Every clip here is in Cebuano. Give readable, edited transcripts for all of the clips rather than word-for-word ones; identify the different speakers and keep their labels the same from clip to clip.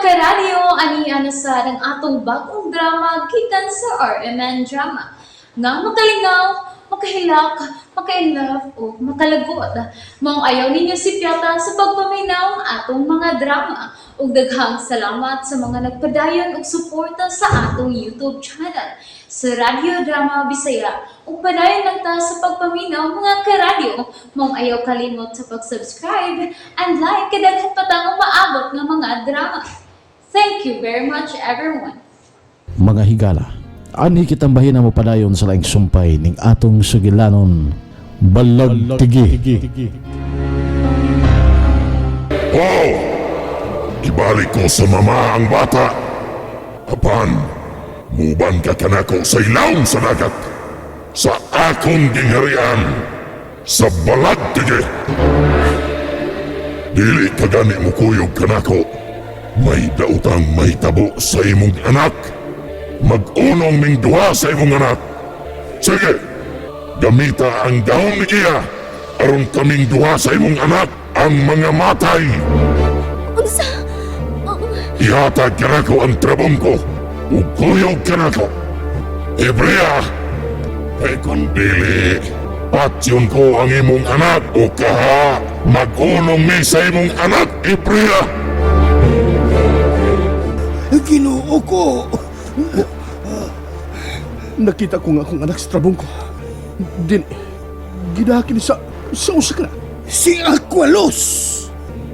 Speaker 1: Karadyo, ani na sa ang atong bagong drama gikan sa RMN Drama. Nga makalingaw, makahilak, maka-inlove o makalagot. Maong ayaw ninyo sipyata sa pagpaminaw ang atong mga drama. Ug daghang salamat sa mga nagpadayon og suporta sa atong YouTube channel sa Radyo Drama Bisaya. Ug padayon lang ta sa pagpaminaw, mga karadyo. Maong ayaw kalimot sa pag-subscribe and like kay daghan pa tang umaabot nga mga drama. Thank you very much, everyone.
Speaker 2: Mga higala, anhi kitang bahin mo padayon sa laing sumpay ning atong sugilanon, Balag Tigi.
Speaker 3: Wow! Ibalik ko sa mama ang bata. Apan, muban ka kanako sa ilawom sa dagat. Sa akong gingharian. Sa Balagtigi. Dili ka gani mukuyog kanako. May daotang mahitabo sa imong anak. Mag-unong ming duha sa imong anak. Sige, gamita ang gahom ni Gia aron kaming duha sa imong anak ang mga matay.
Speaker 4: Unsa? Oh,
Speaker 3: Ihatag kanako ang trabong ko ug kuyog kanako. Ebrea, kay kung dili, patyon ko ang imong anak o kaha, mag-unong mi sa imong anak, Ebrea.
Speaker 5: Ginoo ko.
Speaker 6: Nakita ko nga akong anak sa trabong ko. Din, gidaki ni sa usa ka na.
Speaker 5: Si Aqualos.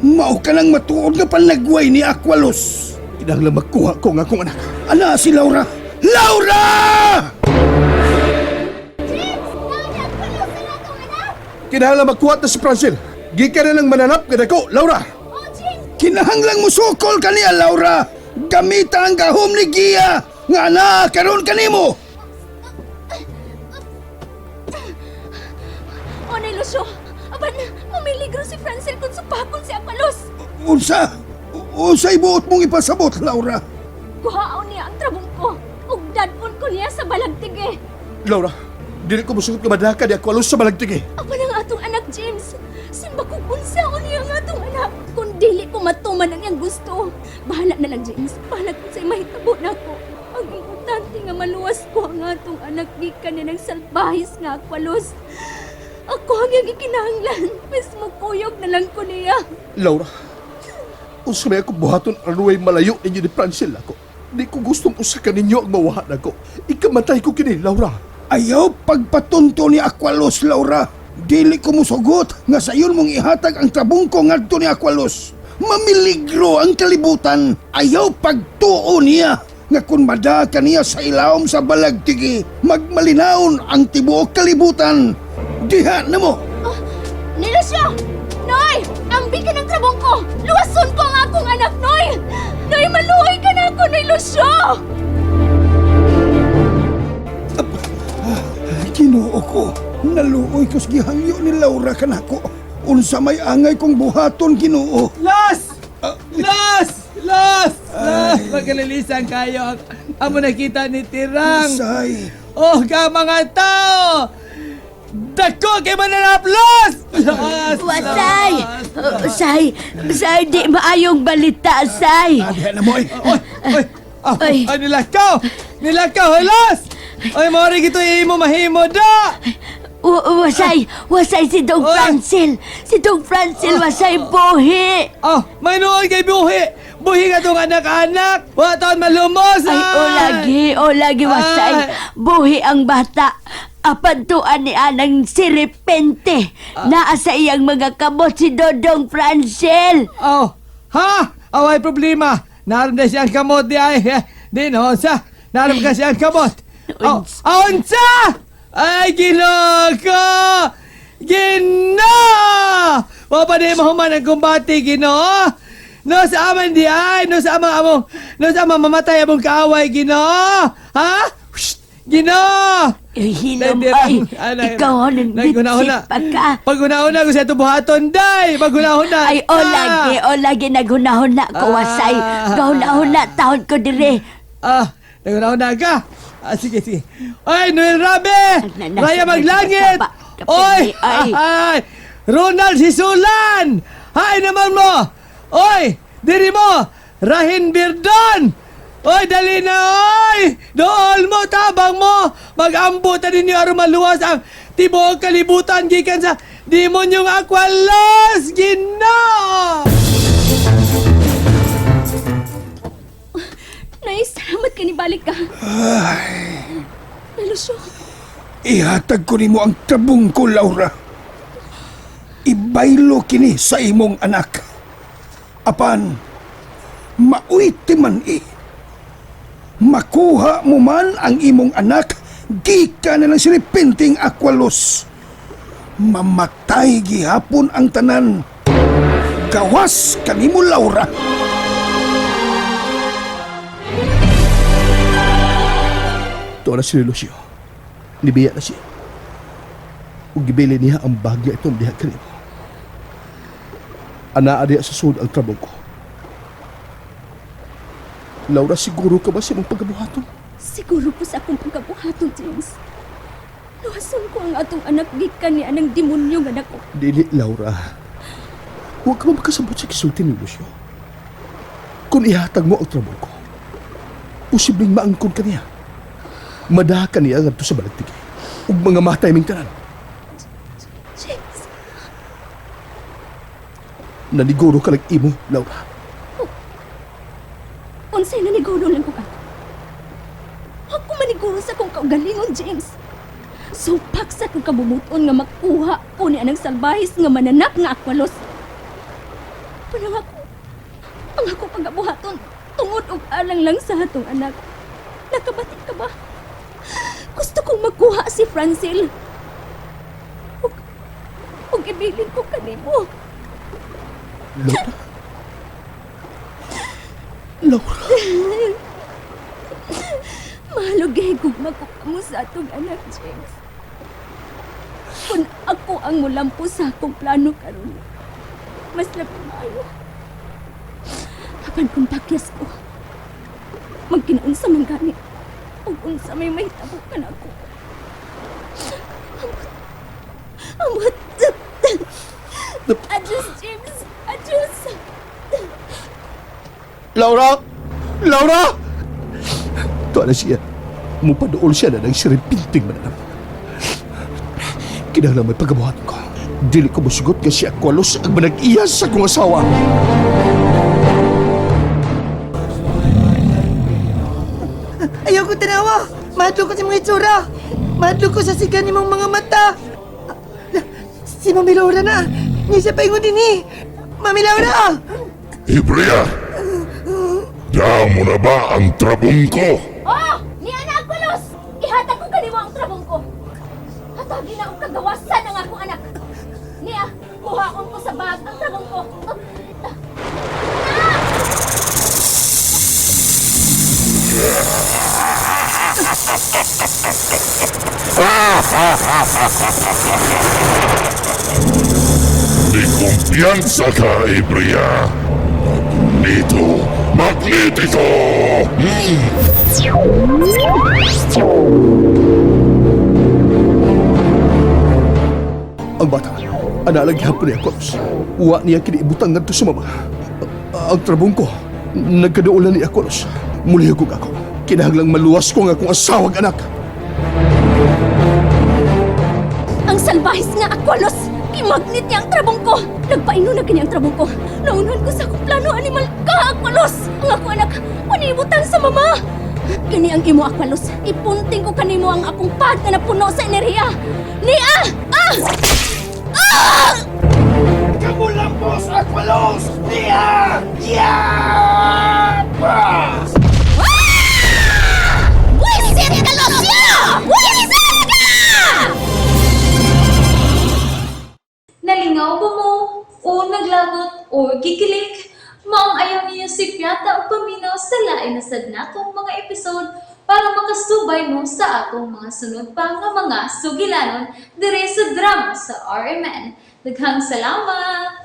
Speaker 5: Mao ka nang matuod nga panagway ni Aqualos.
Speaker 6: Kinahanglan magkuha ko nga akong anak.
Speaker 5: Ana si Laura. Laura!
Speaker 6: Kinahanglan magkuha ta si Francel. Gikan na ng mananap nga dako, Laura.
Speaker 5: Kinahanglang musukol kaniya, Laura. Gamita ang gahom ni Gia nga ana karon kanimo.
Speaker 4: Oh, Nay Lucio. Apan, mamiligro si Francel kung supakon si Aqualos.
Speaker 5: Unsa? Unsay buot mong ipasabot, Laura?
Speaker 4: Kuhaon niya ang trabong ko. Ug dadpon ko niya sa Balagtigi.
Speaker 6: Laura, dili ko musugot nga madaka ni Aqualos sa Balagtigi.
Speaker 4: Apan ang atong anak, James. Simba ko unsaon niya ang atong anak. Kung dili ko matuman ang iyang gusto. Bahala na lang, James. Bahala kung sa'y mahitabo na ako. Ang importante nga maluwas ko ang atong anak gikan ni ng salbahis nga Aqualos. Ako ang iyang gikinahanglan. Mas mukuyog na lang ko niya.
Speaker 6: Laura, unsa may ako buhaton aron way malayo ninyo ni Francel ako. Di ko gustong usa ka ninyo ang mawahan ako. Ikamatay ko kini, Laura.
Speaker 5: Ayaw pagpatunto ni Aqualos, Laura. Dili ko musugot nga sayon mong ihatag ang trabong ko ngadto ni Aqualos. Mamiligro ang kalibutan. Ayaw pagtuo niya nga kung madaka niya sa ilawom sa Balagtigi, magmalinawon ang tibuok kalibutan. Diha na mo.
Speaker 4: Nilusyo! Noy! Ambi ka ng trabong ko! Luwason ko ang akong anak, Noy! Noy, maluoy ka na ako, Noy Lucio!
Speaker 5: Ginoo ko, naluoy ko sa gihangyo ni Laura kanako. Unsa may angay kong buhaton, Ginoo.
Speaker 7: Las! Las! Las! Las! Magkalilisan kayo. Amo nakita ni Tirang.
Speaker 5: Say,
Speaker 7: Oh, ka mga tao! Dako kay mananap! Las! Las!
Speaker 8: Wasay! Say! Say, di maayong balita, say!
Speaker 5: diha na mo eh.
Speaker 7: Oy! Oy! Ah,
Speaker 8: Ay.
Speaker 7: ay, nilakaw! Nilakaw! Las! Oy, mori gito imo mahimo da!
Speaker 8: Wasay! Wasay si Dong
Speaker 7: Oy!
Speaker 8: Francel! Si Dong Francel, wasay buhi!
Speaker 7: Oh, may noon kay buhi! Buhi ka tong anak-anak! Wa taon malumos!
Speaker 8: Ay, o lagi, o lagi, wasay!
Speaker 7: Ay.
Speaker 8: Buhi ang bata! Apantuan ni Anang siripente! Naa sa iyang mga kamot si Dodong Francel!
Speaker 7: Oh, ha? Away problema. Naram na siyang kamot di ay. Di no, sa. Naram ka siyang kamot. Oh, unsa? Ay, Ginoo ko! Ginoo! Wa pa di mahuman ang kumbate, Ginoo. No sa aman di ay, no sa amang among, no sa amang mamatay among kaaway, Ginoo. Ha? Shh! Ginoo!
Speaker 8: Ay, hilom,
Speaker 7: Hindi,
Speaker 8: ay!
Speaker 7: ano,
Speaker 8: Ikaw, hanin,
Speaker 7: Naghuna-huna.
Speaker 8: pa ka!
Speaker 7: Paghuna-huna ko sa ito buhaton, day! Paghuna-huna.
Speaker 8: Ay, o lagi, o lagi, naghunahuna ko, wasay.
Speaker 7: Ah.
Speaker 8: Gahunahuna, tahon ko dire.
Speaker 7: Ah, naghuna-huna ka. Ah, sige, sige. Ay, Noel Rabe! Raya Maglangit! Oy!
Speaker 8: Ay.
Speaker 7: Ay! Ronald Sisulan! Hay naman mo! Oy! Diri mo! Rahin Birdon! Oy, dali na, oy! Dool mo, tabang mo! Mag-ambot na ninyo aron maluwas ang tibuok kalibutan gikan sa demonyong Aqualos! Ginoo!
Speaker 4: Nay, salamat ka ni balik ka. Nay Lucio,
Speaker 5: Ihatag ko nimo ang tabong ko, Laura. Ibaylo kini sa imong anak. Apan, mauyti man eh. Makuha mo man ang imong anak, gikan na lang siripinting Aqualos. Mamatay gihapon ang tanan. Gawas kanimo, Laura.
Speaker 6: Tuwa na si Lucio. Nibiya na siya. Ug gibili niya ang bagya itong diha kanimo. Anaa diha sa sud ang trabaho ko. Laura, siguro ka ba sa imong pagabuhaton?
Speaker 4: Siguro po sa akong pagkabuhaton, James. Luwason ko ang atong anak gikan ni anang demonyo nga nako.
Speaker 6: Dili, Laura. Huwag ka makasabot sa kisulti ni Lucio. Kung ihatag mo ang trabaho ko, posibleng maangkon ka niya. Madaha ka niya ngadto sa balagtigi. Ug mga matay ming tanan.
Speaker 4: James,
Speaker 6: Naniguro ka lang imo, Laura.
Speaker 4: Unsay naniguro lang ko ka. Ako maniguro sa akong kaugalingon, James. Supak sa akong kabumuton nga makuha ko ni anang salbahis nga mananap nga Aqualos. Panang ako, ang ako pagabuhaton, tungod og alang lang sa atong anak. Nakabati ka ba? Gusto kong makuha si Francel. Ug ibilin ko kanimo.
Speaker 6: Laura? Laura?
Speaker 4: Mahalugay gugma ko kamo sa atong anak, James. Kung ako ang mulampo sa akong plano karon, mas labi maayo. Apan kung pakyas ko, magkinaunsa man gani, ug unsa may mahitabo ka na ako. Amot. Amot. Adios, James. Adios.
Speaker 6: Laura! Laura! Tuwa na siya. Mupadool siya na ng siripinting mananap. Kinahanglan may pagabuhat ko. Dili ko musugot nga si Aqualos ang manag-iya sa akong asawa.
Speaker 7: Ayaw ko tanawa! Mahadlok ko sa mga itsura! Mahadlok ko sa siga ni mong mga mata! Si Mami Laura na! Niya siya paingon din eh! Mami Laura!
Speaker 3: Ibria! Damo na ba ang trabong ko?
Speaker 4: Oh! Ni Ana Aqualos! Ihatag ko kanimo ang trabong ko. Hatagi na og kagawasan ang akong anak. Niya, kuhaon ko sa bag ang trabong ko.
Speaker 3: Di kumpiyansa ka, Ibria! Magnito! Magnetiko!
Speaker 6: Ang bata, analag hapon ni Aqualos. Uwa niya kiniibutang ngadto sa mama. Ang trabong ko, nagkaduolan ni Aqualos. Mulihugog ako. Kinahanglang maluwas ko ang akong asawag anak.
Speaker 4: Ang salbahis nga Aqualos! Gimagnit niya ang trabong ko! Nagpaino na kini ang trabong ko. Naunahan ko sa akong plano, animal ka, Aqualos! Ang akong anak, panibutan sa mama! Kini ang imo, Aqualos. Ipunting ko kanimo ang akong pad nga napuno sa enerhiya. Nia! Ah! Ah!
Speaker 5: Kamulampos Aqualos! Niya! Yeah!
Speaker 4: Ah! Wisit ka, Lucio! Wisit ka!
Speaker 1: Nalingaw ba mo? O naglagot o gikilig? Maong ayaw niyo si Piata o paminaw sa lain na sad natong mga episode para makasubay mo sa atong mga sunod pa nga mga sugilanon dire sa drama sa RMN. Daghang salamat!